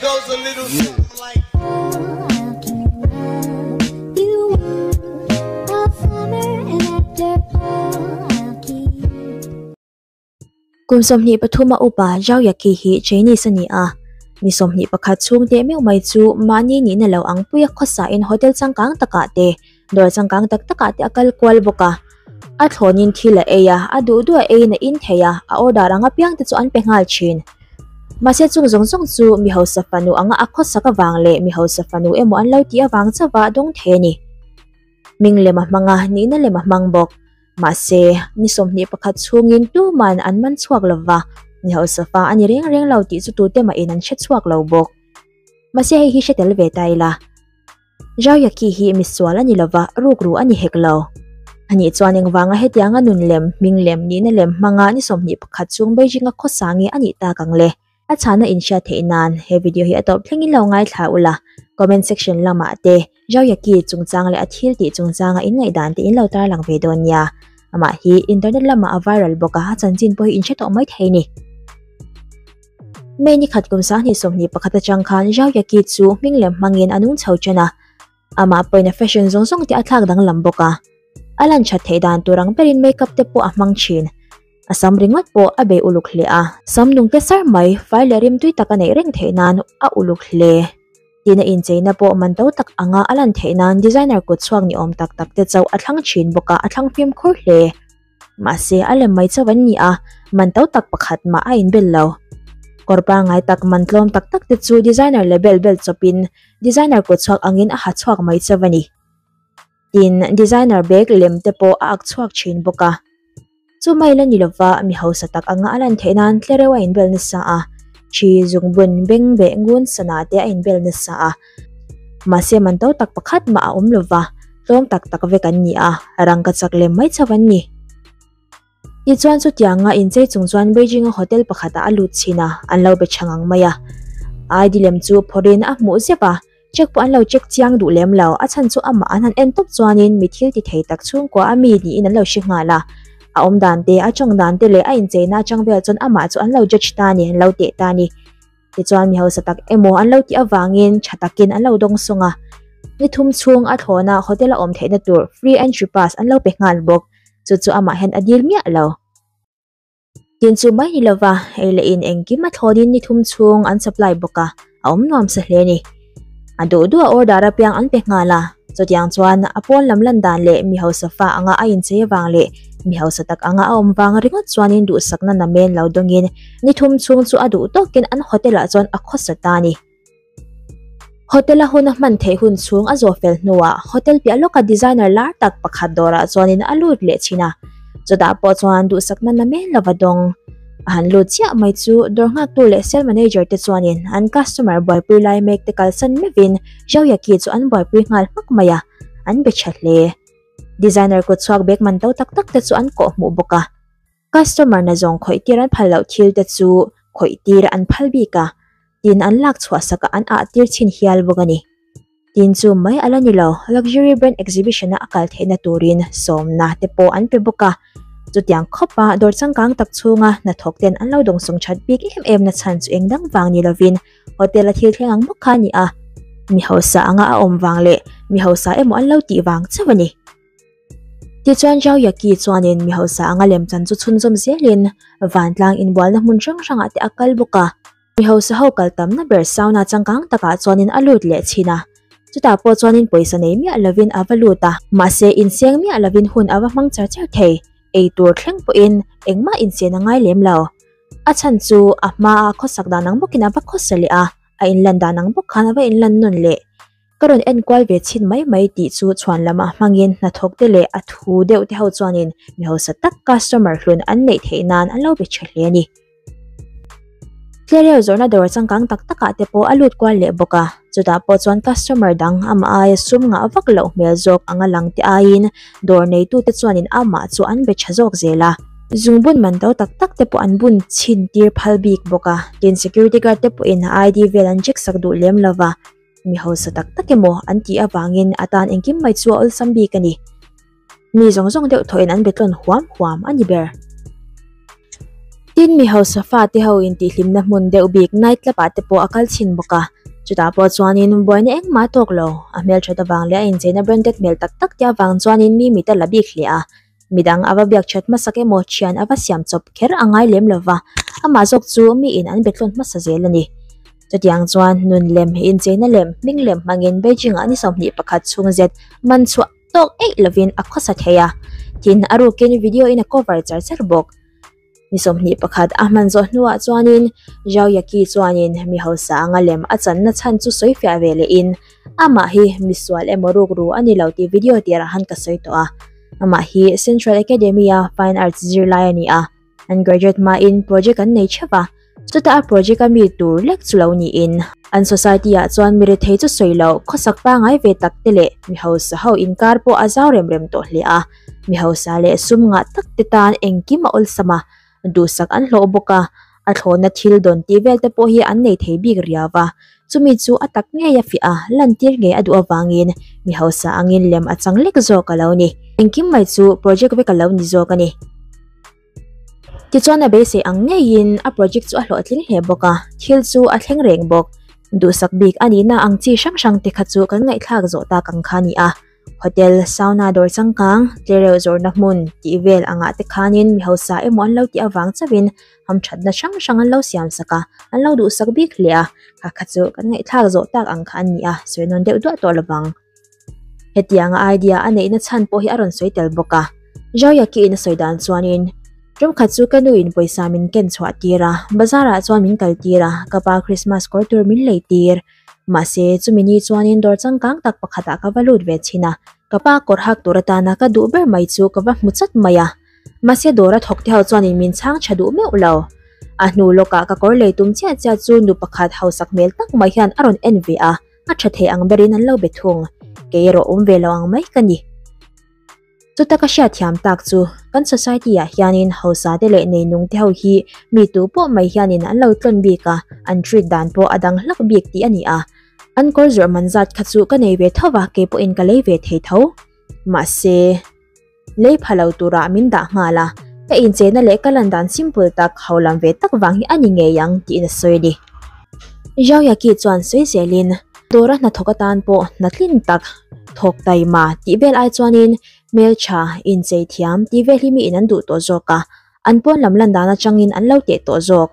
goes a little something like Kum 23 a upa Zhao Yaqi hi Chinese a ni a, ni 21 chhung teh meuh mai chu mahni nihna lo ang puia khawsa in hotel changkang takah te, dawr changkang tak takah te a kal kual bawk a. A thlawnin thil a ei a, a duh duh a eiin a in thei a, a order ang apiang te chu an pe nghal thin. Mahse chung zawng zawng chu mi hausa fanu anga a khawsak avang leh mi hausa fanu emaw an lo tih avang chauha dawng thei a ni. Hming lem a hmang a, nihna lem a hmang bawk. Mahse, ni 21 chhungin tuman an man chhuak lova, ni hausa fa a ni reng reng lo tih chu tute mahin an hre chhuak lo bawk. Mahse hei hi hre tel ve ta ila. Zhao Yaqi hi misual a ni lova, rukru a ni hek lo. Ani chuan engvanga hetianga nun lem, hming lem, nihna lem hmanga ni 21 chhung Beijing-a khawsa nge a nih tak ang le? A chhana inhriat theih nan he video hi a tawp thlengin lo ngaithla ula, comment section lamah te Zhao Yaqi chungchang leh a thil tih chungchanga in ngaihdan te in lo tarlang ve dawn nia. Amah hi internet lamah a viral bawk a, a chanchin pawh hi in hre tawh mai thei ni. May ni khat kum 2021 atang khan Zhao Yaqi chu hming lem hmangin a nung chho chen a, amah pawhin a fashion zawng zawng te a thlak danglam bawk a. A lan that theih dan tur ang berin makeup te pawh a hmang thin. A sam ringawt pawh a bei uluk hle a, sam nung te sar mai fai leh rimtui tak a neih reng theih nan a uluk hle. Tin a incheina pawh man to tak anga a lan theih nan designer kut chhuak ni awm tak tak te chauh a thlang thin bawk a, a thlang fimkhur hle. Mahse a lem mai chauh an ni a, man to tak pakhat mah a inbel lo. Kawr pangngai tak man tlawm tak tak te chu designer label bel chawpin designer kut chhuak angin a ha chhuak mai chauh a ni. Tin, designer bag lem te pawh a ak chhuak thin bawk a. Chu mai la ni lova, mi hausa tak anga a lan theih nan tlereuh a inbel nasa a, thi zungbun beng beh ngun sana te a inbel nasa a. Mahse man to tak pakhat mah a awm lova, tlawm tak tak vek an ni a, rangka chak lem mai chauh an ni. Tichuan chutianga inchei chung chuan Beijing-a hotel pakhatah a lut chhin a, an lo be tha ngang mai a. ID lem chu phawrhin a hmuh zep a, check pawh an lo check chiang duh lem lo, a chhan chu amah an han en tawp chuanin mi thil ti thei tak chhungkua a mi niin an lo hre nghal a. A awm dan te, a tawng dan te leh a incheina atang vel chuan amah chu an lo judge ta ni, an lo teh ta ni. Tichuan mi hausa tak emaw an lo tih avangin tha takin an lo dawng sawng a. Ni thum chhung a thlawna hotel a awm theihna tur free entry pass an lo pe nghal bawk. Chu chu amah hian a dil miah lo. Tin chu mai ni lova, ei leh in engkim a thlawnin ni thum chhung an supply bawk a, a awm nuam sa hle a ni. A duh duh a order apiang an pe nghal a, chutiang chuan a pawn lam lan dan leh mi hausa fa anga a inchei avang leh mi hausa tak anga a awm vang ringawt chuanin duhsakna namen lo dawngin ni thum chhung chu a duh tawkin an hotel ah chuan a khawsa ta a ni. Hotel a hun a hman theih hun chhung a zawh fel hnuah hotel piah lawka designer lar tak pakhat dawrah chuanin a lut leh thin a, chutah pawh chuan duhsakna namen lova dawng. A han lut chiah mai chu dawr nghaktu leh sale manager te chuanin an customer buaipui lai mek te kalsan meuhin Zhao Yaqi chu an buaipui nghal hmak mai a, an be tha hle. Designer kut chhuak bag man to tak tak te chu an kawh hmuh bawk a. Customer na zawng khawih tir an phal loh thil te chu khawih tir an phal bik a, tin an lak chhuah sak a an ah tir chhin hial bawk a ni. Tin chu mai a la ni lo, luxury brand exhibition a a kal theihna turin sawmna te pawh an pe bawk a. Chutiang khawpa dawr changkang tak chhunga hnathawk ten an lo dawngsawng that bik em em na chhan chu eng dang vang ni lovin hotel a thil thleng ang bawk kha a ni a, mi hausa anga a awm vang leh mi hausa emaw an lo tih vang chauh a ni. Tichuan Zhao Yaqi chuanin mi hausa anga lemchan chu chhunzawm zelin vantlang inbualna hmun hrang hrangah te a kal bawk a. Mi hausa ho kal tamna ber sauna changkang takah chuanin a lut leh thin a. Chutah pawh chuanin pawisa nei miah lovin a va lut a, mahse inseng miah lovin hun a va hmang char char thei, ei tur thleng pawhin engmah insen a ngai lem lo. A chhan chu a hmaa khawsak dan ang bawkin a va khawsa leh a, a inlan dan ang bawk khan a va inlan nawn leh. Ka rawn enkual ve chhin mai mai tih chu chhuan lamah hmangin hnathawk te leh a thu deuh te ho chuanin mi hausa tak customer hlun an neih theih nan an lo be tha hle a ni. Tlereuh zawrhna dawr changkang tak takah te pawh a lut kual leh bawk a, chutah pawh chuan customer dang amah aia sum ngah vak loh hmel zawk anga lang te aiin dawr neitute chuanin amah chu an be tha zawk zel a. Zungbun man to tak tak te pawh an bun chhin tir phal bik bawk a, tin security guard te pawhin ID vel an check sak duh lem lova. Mi hausa tak tak emaw an tih avangin a tan engkim mai chu a awlsam bik a ni. Mi zawng zawng deuh thawhin an betlawn huam huam a ni ber. Tin, mi hausa fate ho intihhlimna hmun deuh bik night club ah te pawh a kal chhin bawk a, chutah pawh chuanin buaina engmah a tawk lo, a hmelthat avang leh a incheina branded hmel tak tak te avang chuanin mi mit a la bik hle a, midang a va biak that hmasak emaw thian a va siam chawp kher a ngai lem lova, amah zawk chu miin an be tlawn hmasa zel a ni. Chutiang chuan nun lem, incheina lem, hming lem hmangin Beijing ah ni 21 chhung zet man chhuah tawk eih lovin a khawsa thei a, tin a rukin video in a cover char char bawk. Ni 21 a hman zawh hnuah chuanin Zhao Yaqi chuanin mi hausa anga lem a channa chhan chu sawi fiah ve lehin amah hi misual emaw rukru a ni lo tih video tirah han ka sawi tawh a. Amah hi Central Academy a Fine Arts zirlai a ni a, an graduate hmain project an nei theuh a, chutah a project a mi tur lek chu lo niin an society ah chuan mi rethei chu sawi loh khawsak pangai ve tak te leh mi hausa ho inkar pawh a zau rem rem tawh hle a. Mi hausa leh sum ngah tak te tan engkim a awlsam a, duhsak an hlawh bawk a, a thlawhna thil dawn tih vel te pawh hi an nei thei bik riau va, chumi chu a tak ngei a fiah a, lantir ngei a duh avangin mi hausa angin lem a chang lek zawk a lo ni. Engkim mai chu project vek a lo ni zawk a ni. Tichuan a beisei ang ngeiin a project chu a hlawhtling hle bawk a, thil chu a thleng reng bawk. Duhsak bik a nihna ang chi hrang hrang te kha chu kan ngaihthlak zawh tak ang kha a ni a. Hotel, sauna dawr changkang, tlereuh zawrhna hmun tih vel angah te khanin mi hausa emaw an lo tih avang chauhin hamthatna hrang hrang an lo siam sak a, an lo duhsak bik hle a, kha kha chu kan ngaihthlak zawh tak ang kha an ni a, sawi nawn deuh duah tawh lovang. Hetianga idea a neihna chhan pawh hi a rawn sawi tel bawk a. Zauiaki-in a sawi dan chuanin, Tumkhat chu ka nuin pawisa min ken chhuah tir a, bazar ah chuan min kal tir a, ka pa Christmas kawr tur min lei tir. Mahse, chumi ni chuanin dawr changkang tak pakhatah ka va lut ve chhin a, ka pa kawr hak tur atana ka duh ber mai chu ka va hmu chat mai a. Mahse, dawra thawk te ho chuanin min chhang tha duh meuh lo. A hnu lawkah ka kawr lei tum chiah chiah chu nu pakhat hausak hmel tak mai hian a rawn en ve a, a tha thei ang berin an lo be thung. Kei erawh awm ve lo ang mai ka ni. Chuta ka hriatthiam tak chu kan society ah hianin hausa te leh neinung te ho hi mi tu pawh mai hianin an lo tlawn bik a, an treat dan pawh a dang hlak bik tih a ni a. An kawr zawrh man zat kha chu ka nei ve tho va, kei pawhin ka lei ve thei tho. Mahse, lei pha lo turah min dah nghal a, ka incheina leh ka lan dan simple tak, holam ve tak vang hi a ni ngei ang tiin a sawi a ni. Zhaoyaki chuan sawi zelin, Dawra hnathawk atan pawh hna tlin tak, thawk taima tih vel ai chuanin hmeltha, inchei thiam tih vel hi miin an duh tawh zawk a, an pawn lam lan dan atangin an lo teh tawh zawk.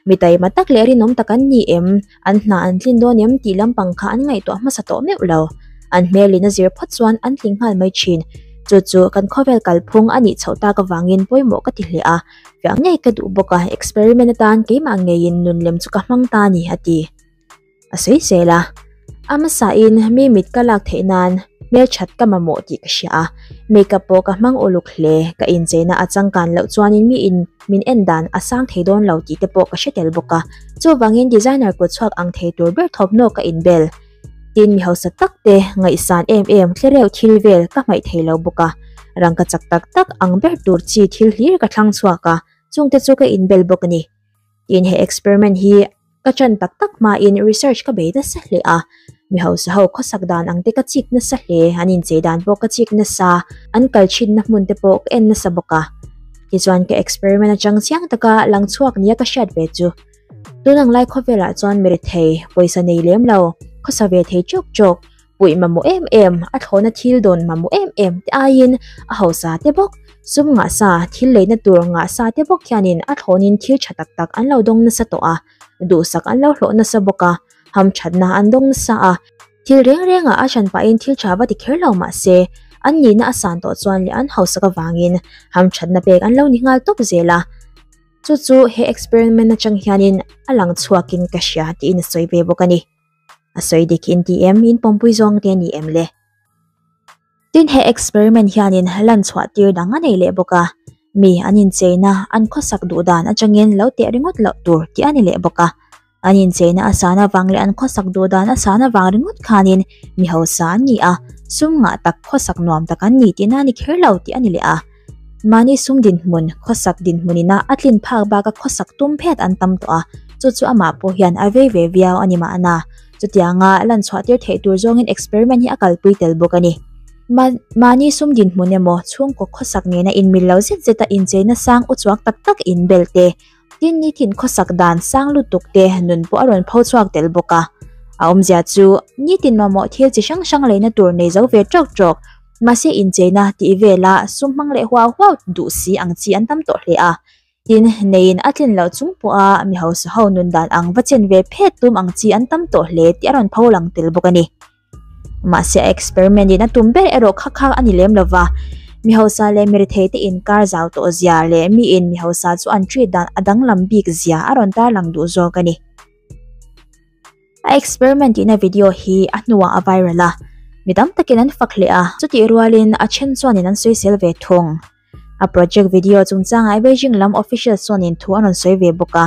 Mi taima tak leh rinawm tak an ni em, an hna an tlin dawn em tih lampang kha an ngaihtuah hmasa tawh meuh lo. An hmelin a zir phawt chuan an tling nghal mai thin. Chu chu kan khawvel kalphung a nih chhoh tak avangin pawimawh ka ti hle a, fiah ngei ka duh bawk a, experiment atan keimah ngeiin nun lem chu ka hmang ta a ni, a ti. A sawi zel a, a hmasain mi mit ka lak theih nan hmelthat ka mamawh tih ka hria a, makeup pawh ka hmang uluk hle, ka incheina a changkan loh chuanin mi in min en dan a sang thei dawn lo tih te pawh ka hre tel bawk a, chuvangin designer kut chhuak ang thei tur ber thawmhnaw ka inbel. Tin mi hausa tak te ngaihsan em em thlereuh thil vel ka hmaih thei lo bawk a, rangka chak tak tak ang ber tur chi thil hlir ka thlang chhuak a, chungte chu ka inbel bawk a ni. Tin he experiment hi Ka chan tak tak hmain research ka bei nasa hle a, mi hausa ho khawsak dan ang te ka chik nasa hle, an inchei dan pawh ka chik nasa, an kal thinna hmun te pawh ka en nasa bawk a. Tichuan ka experiment atang chiang taka lang chhuak nia ka hriat ve chu. Tun ang lai khawvelah chuan mi rethei, pawisa nei lem lo, khawsa ve thei chawk chawk, puih mamawh em em, a thlawhna thil dawn mamawh em em te aiin a hausa te bawk, sum ngah sa, thil leina tur ngah sa te bawk hianin a thlawnin thil tha tak tak an lo dawng nasa tawh a, duhsak an lo hlawh nasa bawk a, hamthatna an dawng nasa a, thil reng rengah a hran pahin thil tha va ti kher lo mah se, an nihna a san tawh chuan leh an hausak avangin hamthatna pek an lo ni nghal tawp zel a. Chu chu he experiment atang hianin a lang chhuakin ka hria tiin a sawi ve bawk a ni. A sawi dik in ti em, in pawmpui zawng te a ni em le? Tin he experiment hianin lan chhuah tir dang a nei leh bawk a, mi an incheina, an khawsak duh dan atangin lo teh ringawt loh tur tih a ni leh bawk a. An incheina a san avang leh an khawsak duh dan a san avang ringawt khanin mi hausa an ni a, sum ngah tak khawsak nuam tak an ni tihna a ni kher lo tih a ni leh a. Mahni sum dinhmun, khawsak dinhmunina a tlin phak baka khawsak tum phet an tam tawh a, chu chu amah pawh hian a vei ve viau a ni mahna. Chutianga lan chhuah tir theih tur zawngin experiment hi a kalpui tel bawk a ni. Mahni sum dinhmun emaw, chhungkaw khawsak nena inmil lo zet zeta incheina sang uchuak tak tak inbel te. Tin nitin khawsak dan sang lutuk te nun pawh a rawn pho chhuak tel bawk a. A awmzia chu nitin mamawh thil chi hrang hrang leina tur nei zo ve tawk tawk, mahse incheina tih vela sum hmang leh huau huau duh si ang chi an tam tawh hle a. Tin, neiin a tlin loh chung pawha mi hausa ho nun dan ang va chen ve phet tum ang chi an tam tawh hle tih a rawn pho lang tel bawk a ni. Mahse a experiment in a tum ber erawh kha kha a ni lem lova, mi hausa leh mi rethei te inkar zau tawh zia leh miin mi hausa chu an treat dan a danglam bik zia a rawn tarlang duh zawk a ni. A experiment tihna video hi a hnuah a viral a, mi tam takin an fak hle a, chutih rualin a then chuanin an sawisel ve thung. A project video chungchangah Beijing lam officials chuanin thu an rawn sawi ve bawk a.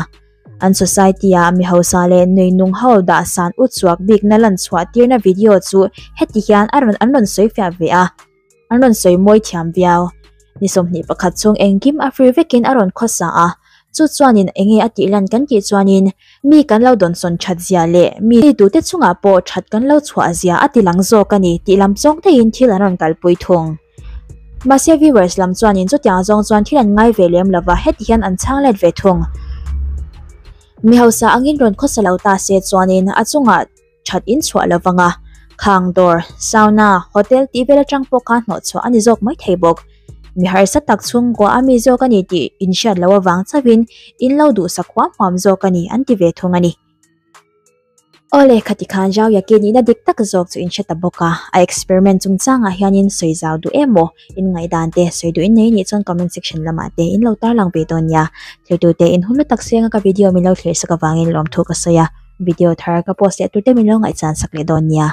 An society-ah mi hausa leh nui nung ho dah san ut chhuak bikna lan chhuah tirna video chu heti hian a rawn an rawn sawi fiah ve a, an rawn sawi mawi thiam viau. Ni 21 chhung engkim a free vekin a rawn khawsa a, chu chuanin enge a tih lan kan tih chuanin mi kan lo dawnsawn that zia leh mi tute chungah pawh that kan lo chhuah zia a ti lang zawk a ni tih lam zawng daihin thil an rawn kalpui thung. Mahse viewers lam chuanin chutiang zawng chuan thil an ngai ve lem lova heti hian an chhang let ve thung. Mi hausa angin rawn khawsa lo ta se chuanin a chungah that in chhuah lo vang a, khang dawr, sauna, hotel tih vel atang pawh kha hnawh chhuah a ni zawk mai thei bawk. Mi harsa tak chhungkua a mi zawk a ni tih inhriat loh avang chauhin in lo duhsak huam huam zawk a ni an ti ve thung a ni. Awle, khati khan Zhao Yaki nihna dik tak zawk chu in hre ta bawk a, a experiment chungchangah hianin sawi zau duh em aw? In ngaihdan te sawi duh in nei nih chuan comment section lamah te in lo tarlang ve dawn nia. Thirtute in hun lutak senga ka video min lo thlir sak avangin lawmthu ka sawi a, video thar ka post leh turte min lo ngaihchan sak leh dawn nia.